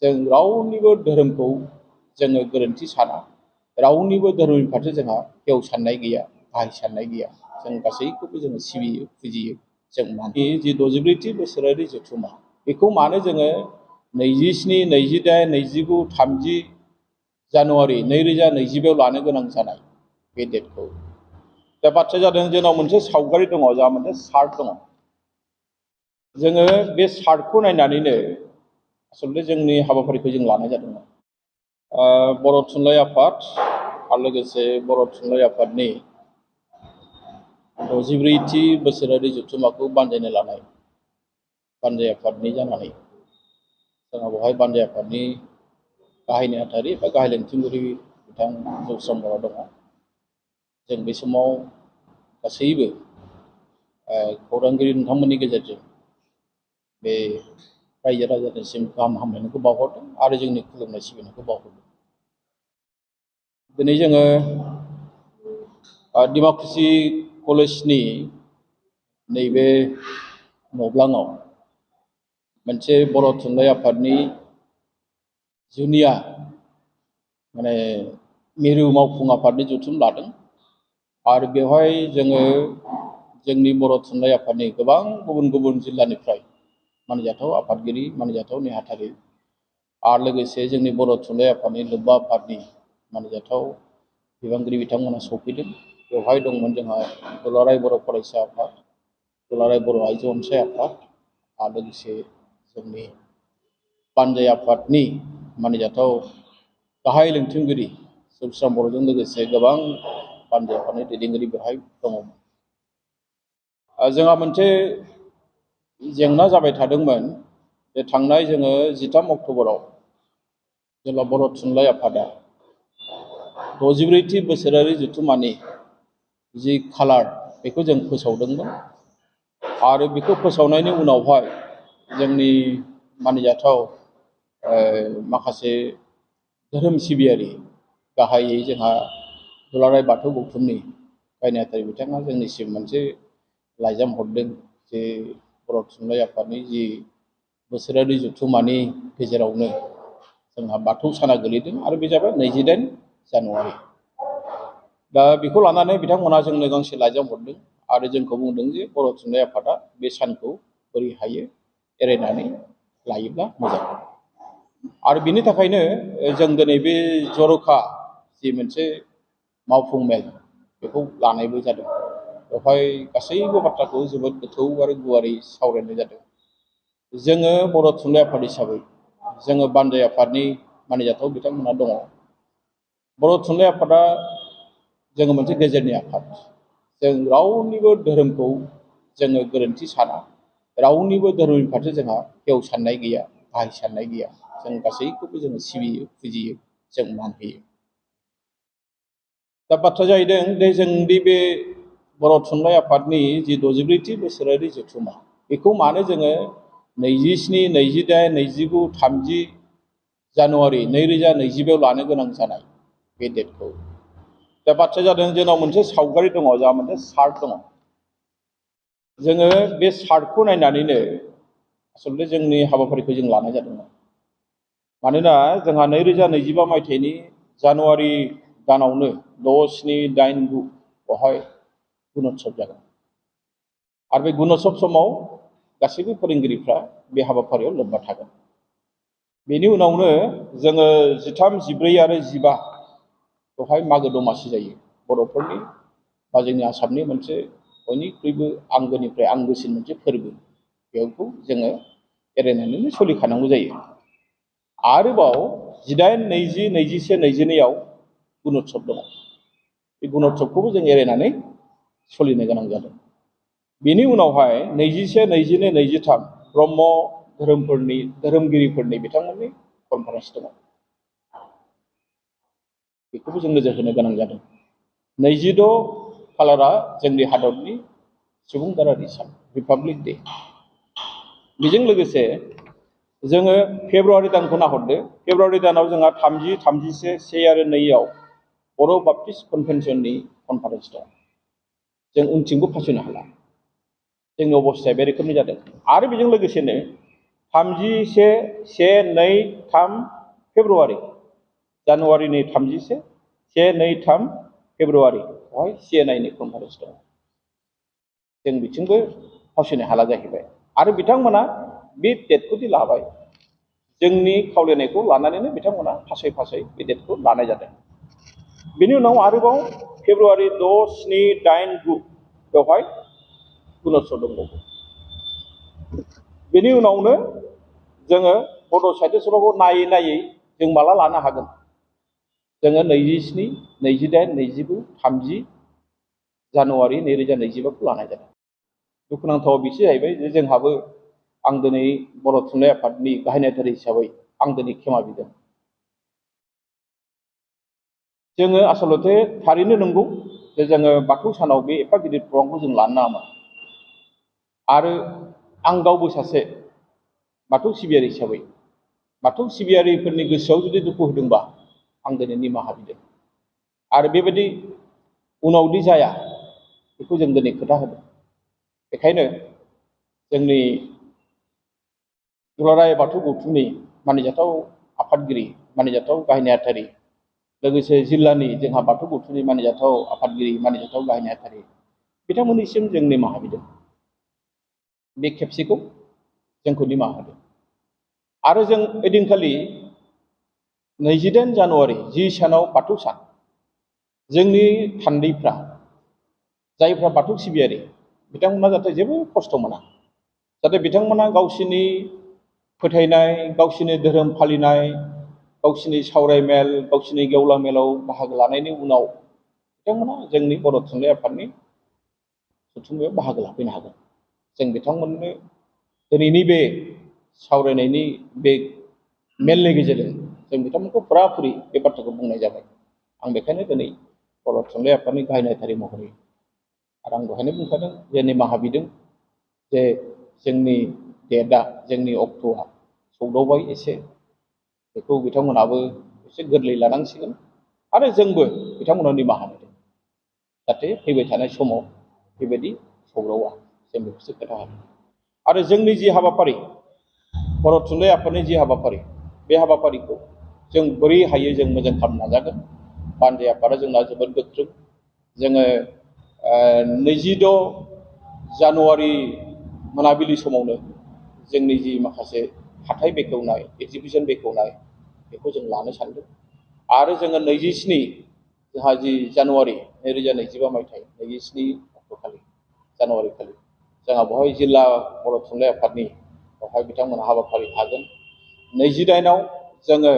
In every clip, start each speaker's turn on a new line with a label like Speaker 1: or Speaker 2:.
Speaker 1: जों रावनिबो धोरोमखौ जोङो गोरोन्थि साना, रावनिबो धोरोमनि फारसे जोंहा हेव साननाय गैया, गाहाय साननाय गैया। जों गासैखौबो जोङो सिबियो, फुजियो, जों मानियो। जि 64थि बोसोरारि जथुम्मा, बेखौ मानो जोङो 27, 28, 29, 30 जानुवारि 2022 लानो गोनां जानाय बे डेटखौ? दा बाथ्राया जादों, जोंनाव मोनसे सावगारि दङ, जोंहा मोनसे चार्ट दङ। जोङो बे चार्टखौ नायनानैनो आसलथे जोंनि हाबाफारिखौ जों लानाय जादोंमोन। बर' थुनलाइ आफाद आरो लोगोसे बर' थुनलाइ आफादनि 64थि बोसोरारि जथुम्माखौ बानजायनो लानाय बानजाय आफादनि जानानै जोंहा बेवहाय बानजाय आफादनि गाहाय नेहाथारि बा गाहाय लेंथिगिरि बिथां जौस्रां बर' दङ। जों बे समाव गासैबो खौरांगिरि नोंथांमोननि गेजेरजों बे रायजो राजानिसिम गाहाम हामलायनायखौ बावहरदों आरो जोंनि खुलुमनाय सिबिनायखौ बावहरदों। दिनै जोङो डिमाकुसि कलेजनि नैबे न'ब्लाङाव मोनसे बर' थुनलाइ आफादनि जुनिया मिरु मावफुं आफादनि जथुम लादों। आरो बेवहाय जोङो जोंनि बर' थुनलाइ आफादनि गोबां गुबुन गुबुन जिल्लानिफ्राय मानिजाथाव आफादगिरि, मानिजाथाव नेहाथारि आरो लोगोसे जोंनि बर' थुनलाइ आफादनि लोब्बा आफादनि मानिजाथाव बिबानगिरि बिथांमोना सफैदों। बेवहाय दंमोन जोंहा दुलाराय बर' फरायसा आफाद, दुलाराय बर' आइजो अनसाय आफाद आरो लोगोसे जोंनि बानजाय आफादनि मानिजाथाव गाहाय लेंथिगिरि जौस्रां बर'जों लोगोसे गोबां बानजाय आफादनि दैदेनगिरि बेवहाय दङमोन। जोंहा मोनसे जेंना जाबाय थादोंमोन जे थांनाय जोङो 13 अक्ट'बराव जेब्ला बर' थुनलाइ आफादा 64थि बोसोरारि जथुम्मानि जि खालार बेखौ जों फोसावदोंमोन। आरो बेखौ फोसावनायनि उनावहाय जोंनि मानिजाथाव माखासे धोरोम सिबियारि, गाहायै जोंहा दुलाराय बाथौ गौथुमनि गाहाय नेहाथारि बिथाङा जोंनिसिम मोनसे लाइजाम हरदों जे बर' थुनलाइ आफादनि जि बोसोरारि जथुम्मानि गेजेरावनो जोंहा बाथौ साना गोलैदों आरो बे जाबाय 28 जानुवारि। दा बेखौ लानानै बिथांमोनहा जोंनो गांसे लाइजाम हरदों आरो जोंखौ बुंदों जे बर' थुनलाइ आफादा बे सानखौ बोरै हायो एरायनानै लायोब्ला मोजां। आरो बिनि थाखायनो जों दिनै बे जर'खा जि मोनसे मावफुं मेल बेखौ लानायबो जादों। बेवहाय गासैबो बाथ्राखौ जोबोद गोथौ आरो गुवारै सावरायनाय जादों। जोङो बर' थुनलाइ आफाद हिसाबै जोङो बानजाय आफादनि मानिजाथाव बिथांमोनहा दङ। बर' थुनलाइ आफादा जोङो मोनसे गेजेरनि आफाद। जों रावनिबो धोरोमखौ जोङो गोरोन्थि साना, रावनिबो धोरोमनि फारसे जोंहा हेव साननाय गैया, गाहाय साननाय गैया। जों गासैखौबो जोङो सिबियो, फुजियो, जों मान होयो। दा बाथ्रा जाहैदों जे जोंनि बे बर' थुनलाइ आफादनि जि 64थि बोसोरारि जथुम्मा, बेखौ मानो जोङो 27, 28, 29, 30 जानुवारि 2022 लानो गोनां जानाय बे डेटखौ? दा बाथ्राया जादों, जोंनाव मोनसे सावगारि दङ, जोंहा मोनसे चार्ट दङ। जोङो बे चार्टखौ नायनानैनो आसलथे जोंनि हाबाफारिखौ जों लानाय जादोंमोन। मानोना जोंहा 2025 मायथाइनि जानुवारि दानावनो 6, 7, 8, 9 बेवहाय गुणोत्सव जागोन। आरो बे गुणोत्सव समाव गासैबो फोरोंगिरिफ्रा बे हाबाफारियाव लोब्बा थागोन। बेनि उनावनो जोङो 13, 14 आरो 15 बेवहाय मागो दमासि जायो। बर'फोरनि बा जोंनि आसामनि मोनसे बयनिख्रुइबो आंगोनिफ्राय आंगोसिन मोनसे फोरबो। बेखौ जोङो एरायनानैनो सोलिखानांगौ जायो। आरोबाव 18, 20, 21, 22आव गुणोत्सव दङ। बे गुणोत्सवखौबो जों एरायनानै सोलिनो गोनां जादों। बेनि उनावहाय 21, 22, 23 ब्रह्म धोरोमगिरिफोरनि बिथांमोननि कनफारेन्स दङ। बेखौबो जों नोजोर होनो गोनां जादों। 26 खालारा जोंनि हादरनि सुबुंफोरारि सान, रिपाब्लिक डे। बेजों लोगोसे जोङो फेब्रुवारि दानखौ नाहरदो। फेब्रुवारि दानाव जोंहा 30, 31, 1 आरो 2आव बर' बाप्टिस्ट कनभेनसननि कनफारेन्स दं। जों उनथिंबो फासयनो हाला। जोंनि अबस्थाया बे रोखोमनि जादों। आरो बेजों लोगोसेनो 31 1 2 3 फेब्रुवारि जानुवारिनि 31 1 2 3 फेब्रुवारि बेवहाय CNIनि कनफारेन्स दङ। जों बिथिंबो फावसायनो हाला जाहैबाय आरो बिथांमोना बे डेटखौदि लाबाय जोंनि खावलायनायखौ लानानैनो बिथांमोना फासै फासै बे डेटखौ लानाय जादों। बेनि उनाव आरोबाव फेब्रुवारि 6 7 8 9 बेवहाय गुणत्सव दंबावो। बेनि उनावनो जोङो बड' साहित्य सभाखौ नायै नायै जों माला लानो हागोन जोङो 27 28 29 30 जानुवारि 2025 खौ लानाय जादों। दुखुनांथावा बिसो जाहैबाय जे जोंहाबो आं दिनै बर' थुनलाइ आफादनि गाहाय नेहाथारि हिसाबै आं दिनै क्षमा बिदों। जोङो आसलते थारैनो नंगौ जे जोङो बाथौ सानाव बे एफा गिदिर प्रग्रामखौ जों लानो नाङामोन आरो आं गावबो सासे बाथौ सिबियारि हिसाबै बाथौ सिबियारिफोरनि गोसोआव जुदि दुखु होदोंबा आं दिनै निमाहा बिदों आरो बेबायदि उनावदि जाया बेखौ जों दिनै खोथा होदों। बेखायनो जोंनि दुलाराय बाथौ गौथुमनि मानिजाथाव आफादगिरि मानिजाथाव गाहाय नेहाथारि लोगोसे जिल्लानि जोंहा बाथौ गौथुमनि मानिजाथाव आफादगिरि मानिजाथाव गाहाय नेहाथारि बिथांमोननिसिम जों निमाहा बिदों। बे खेबसेखौ जोंखौ निमाहा होदों आरो जों ओइदिनखालि 28 जानुवारि जि सानाव बाथौ सान जोंनि थान्दैफ्रा जायफ्रा बाथौ सिबियारि बिथांमोना जाहाथे जेबो खस्थ' मोना जाहाथे बिथांमोना गावसिनि फोथायनाय गावसिनि धोरोम फालिनाय गावसिनि सावरायमेल गावसिनि गेवलां मेलाव बाहागो लानायनि उनाव बिथांमोना जोंनि बर' थुनलाइ आफादनि जथुम्मायाव बाहागो लाफैनो हागोन। जों बिथांमोननो दिनैनि बे सावरायनायनि बे मेलनि गेजेरजों जों बिथांमोनखौ फुराफुरि बे बाथ्राखौ बुंनाय जाबाय। आं बेखायनो दिनै बर' थुनलाइ आफादनि गाहाय नेहाथारि महरै आरो आं दहायनो बुंखादों जे निमाहा बिदों जे जोंनि डेटआ जोंनि अक्ट'आ सौदावबाय एसे बेखौ बिथांमोनहाबो एसे गोरलै लानांसिगोन आरो जोंबो बिथांमोनाव निमाहा बिदों जाहाथे फैबाय थानाय समाव बेबायदि सौग्रावा जों बेखौसो खोथा होदों। आरो जोंनि जि हाबाफारि बर' थुनलाइ आफादनि जि हाबाफारि बे हाबाफारिखौ जों बोरै हायो जों मोजां खालामनो नाजागोन। बानजाय आफादा जोंना जोबोद गोख्रों। जोङो 26 जानुवारि मोनाबिलि समावनो जोंनि जि माखासे हाथाइ बेखेवनाय एगजिबिसन बेखेवनाय बेखौ जों लानो सानदों आरो जोङो 27 जोंहा जि जानुवारि 2025 मायथाइ 27 अक्ट'खालि जानुवारि खालि जोंहा बेवहाय जिल्ला बर' थुनलाइ आफादनि बेवहाय बिथांमोनहा हाबाफारि थागोन। 28आव जोङो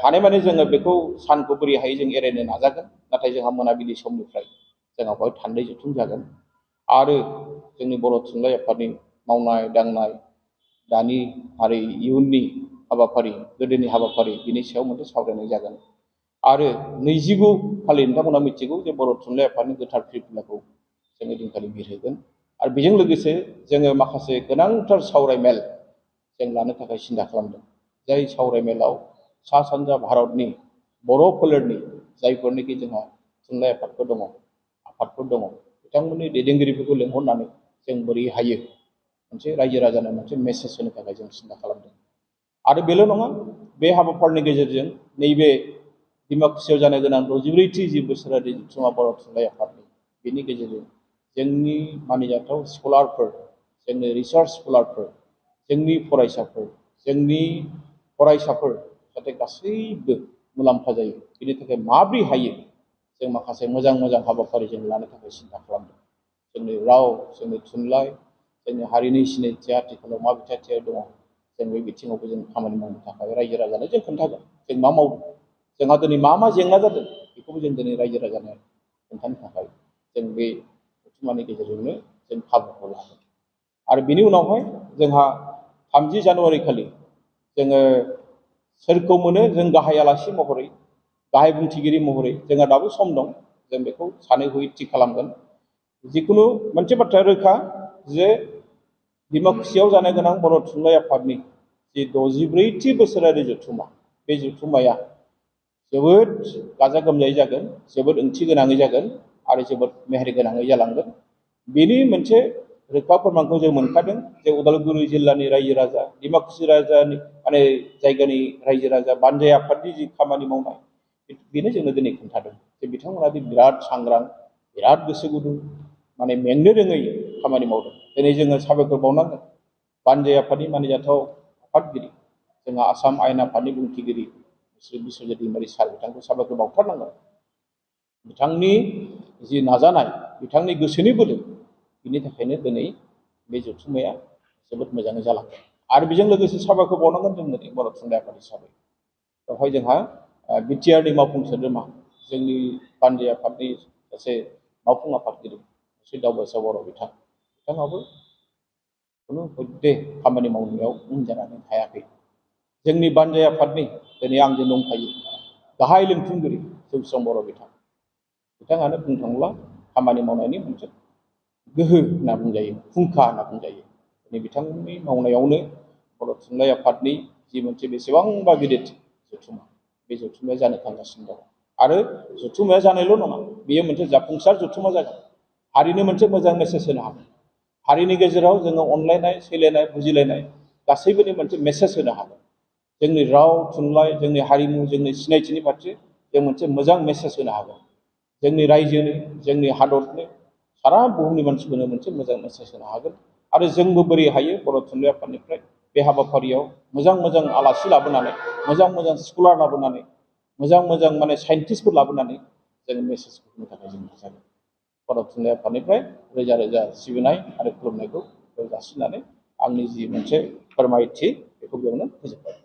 Speaker 1: हानायमानि जोङो बेखौ सानखौ बोरै हायो जों एरायनो नाजागोन नाथाय जोंहा मोनाबिलि समनिफ्राय जोंहा बेवहाय थान्दै जथुम जागोन आरो जोंनि बर' थुनलाइ आफादनि मावनाय दांनाय दानि आरो इयुननि हाबाफारि गोदोनि हाबाफारि बिनि सायाव मोनसे सावरायनाय जागोन आरो 29 खालि नोंथांमोना मिथिगौ जे बर' थुनलाइ आफादनि गोथार फिरफिलाखौ जोङो दिनखालि बिरहोगोन आरो बेजों लोगोसे जोङो माखासे गोनांथार सावरायमेल जों लानो थाखाय सिन्था खालामदों। जाय सावरायमेलाव सा सानजा भारतनि बर' फोलेरनि जायफोरनिखि जोंहा थुनलाइ आफादफोर दङ बिथांमोननि दैदेनगिरिफोरखौ लेंहरनानै जों बोरै हायो मोनसे रायजो राजानो मोनसे मेसेज होनो थाखाय जों सिन्था खालामदों। आरो बेल' नङा बे हाबाफारिनि गेजेरजों नैबे डिमाकुसियाव जानो गोनां 64थि जि बोसोरारि जथुम्मा बर' थुनलाइ आफादनि बेनि गेजेरजों जोंनि मानिजाथाव स्कलारफोर जोंनि रिसार्च स्कलारफोर जोंनि फरायसाफोर जोंनि फरायसाफोर जाहाथे गासैबो मुलाम्फा जायो बेनि थाखाय माब्रै हायो जों माखासे मोजां मोजां हाबाफारि जों लानो थाखाय सिन्था खालामदों। जोंनि राव जोंनि थुनलाइ जोंनि हारिनि सिनायथिया आथिखालाव मा बिथाथियाव दङ जों बे बिथिङावबो जों खामानि मावनो थाखाय रायजो राजानो जों खोन्थागोन जों मा मावदों जोंहा दिनै मा जेंना जादों बेखौबो जों दिनै रायजो राजानो खोन्थानो थाखाय जों बे जथुम्मानि गेजेरजोंनो जों खाबुखौ लागोन। आरो बिनि उनावहाय जोंहा 30 जानुवारि खालि जोङो सोरखौ मोनो जों गाहाय आलासि महरै गाहाय बुंथिगिरि महरै जोंहा दाबो सम दं जों बेखौ सानै हयै थि खालामगोन। जिखुनु मोनसे बाथ्राया रोखा जे डिमाकुसियाव जानो गोनां बर' थुनलाइ आफादनि जि 64थि बोसोरारि जथुम्मा बे जथुम्माया जोबोद गाजा गोमजायै जागोन जोबोद ओंथि गोनाङै जागोन आरो जोबोद मेहेर गोनाङै जालांगोन। बेनि मोनसे रोखा फोरमानखौ जों मोनखादों जे उदालगुरि जिल्लानि रायजो राजा डिमाकुसि राजानि माने जायगानि रायजो राजा बानजाय आफादनि जि खामानि मावनाय बेनो जोंनो दिनै खोन्थादों जे बिथांमोना बिराद सांग्रां बिराद गोसो गुदुं माने मेंनो रोङै खामानि मावदों। दिनै जोङो साबायखर बावनांगोन बानजाय आफादनि मानिजाथाव आफादगिरि जोंहा आसाम आयेन आफादनि बुंथिगिरि श्री बिस्वजित दैमारि सार बिथांखौ साबायखर बावथारनांगोन। बिथांनि जि नाजानाय बिथांनि गोसोनि बोलो बिनि थाखायनो दिनै बे जथुम्माया जोबोद मोजाङै जालांदों। आरो बेजों लोगोसे साबायखर बावनांगोन जों दिनै बर' थुनलाइ आफाद हिसाबै बेवहाय जोंहा बिटिआरनि मावफुं सोद्रोमा जोंनि बानजाय आफादनि सासे मावफुं आफादगिरि श्री दावबासा बर' बिथाङाबो खुनु हद्दे खामानि मावनायाव उन जानानै थायाखै। जोंनि बानजाय आफादनि दिनै आंजों दंफायो गाहाय लिंथुमगिरि जौस्रां बर' बिथाङानो बुंनो थाङोब्ला खामानि मावनायनि मोनसे गोहो होनना बुंजायो फुंखा होनना बुंजायो। दिनै बिथांमोननि मावनायावनो बर' थुनलाइ आफादनि जि मोनसे बेसेबांबा गिदिर जथुम्मा बे जथुम्माया जानो थांगासिनो दङ। आरो जथुम्माया जानायल' नङा बेयो मोनसे जाफुंसार जथुम्मा जागोन। हारिनो मोनसे मोजां मेसेज होनो हागोन। हारिनि गेजेराव जोङो अनलायनाय सैलायनाय बुजिलायनाय गासैबोनि मोनसे मेसेज होनो हागोन। जोंनि राव थुनलाइ जोंनि हारिमु जोंनि सिनायथिनि फारसे जों मोनसे मोजां मेसेज होनो हागोन। जोंनि रायजोनो जोंनि हादरनो सारा बुहुमनि मानसिफोरनो मोनसे मोजां मेसेज होनो हागोन। आरो जोंबो बोरै हायो बर' थुनलाइ आफादनिफ्राय बे हाबाफारियाव मोजां मोजां आलासि लाबोनानै मोजां मोजां स्कलार लाबोनानै मोजां मोजां माने साइन्टिस्टफोर लाबोनानै जों मेसेजखौ होनो थाखाय जों नाजागोन। बर' थुनलाइ आफादनिफ्राय रोजा रोजा सिबिनाय आरो खुलुमनायखौ जासिनानै आंनि जि मोनसे फोरमायथि बेखौ बेयावनो फोजोबबाय।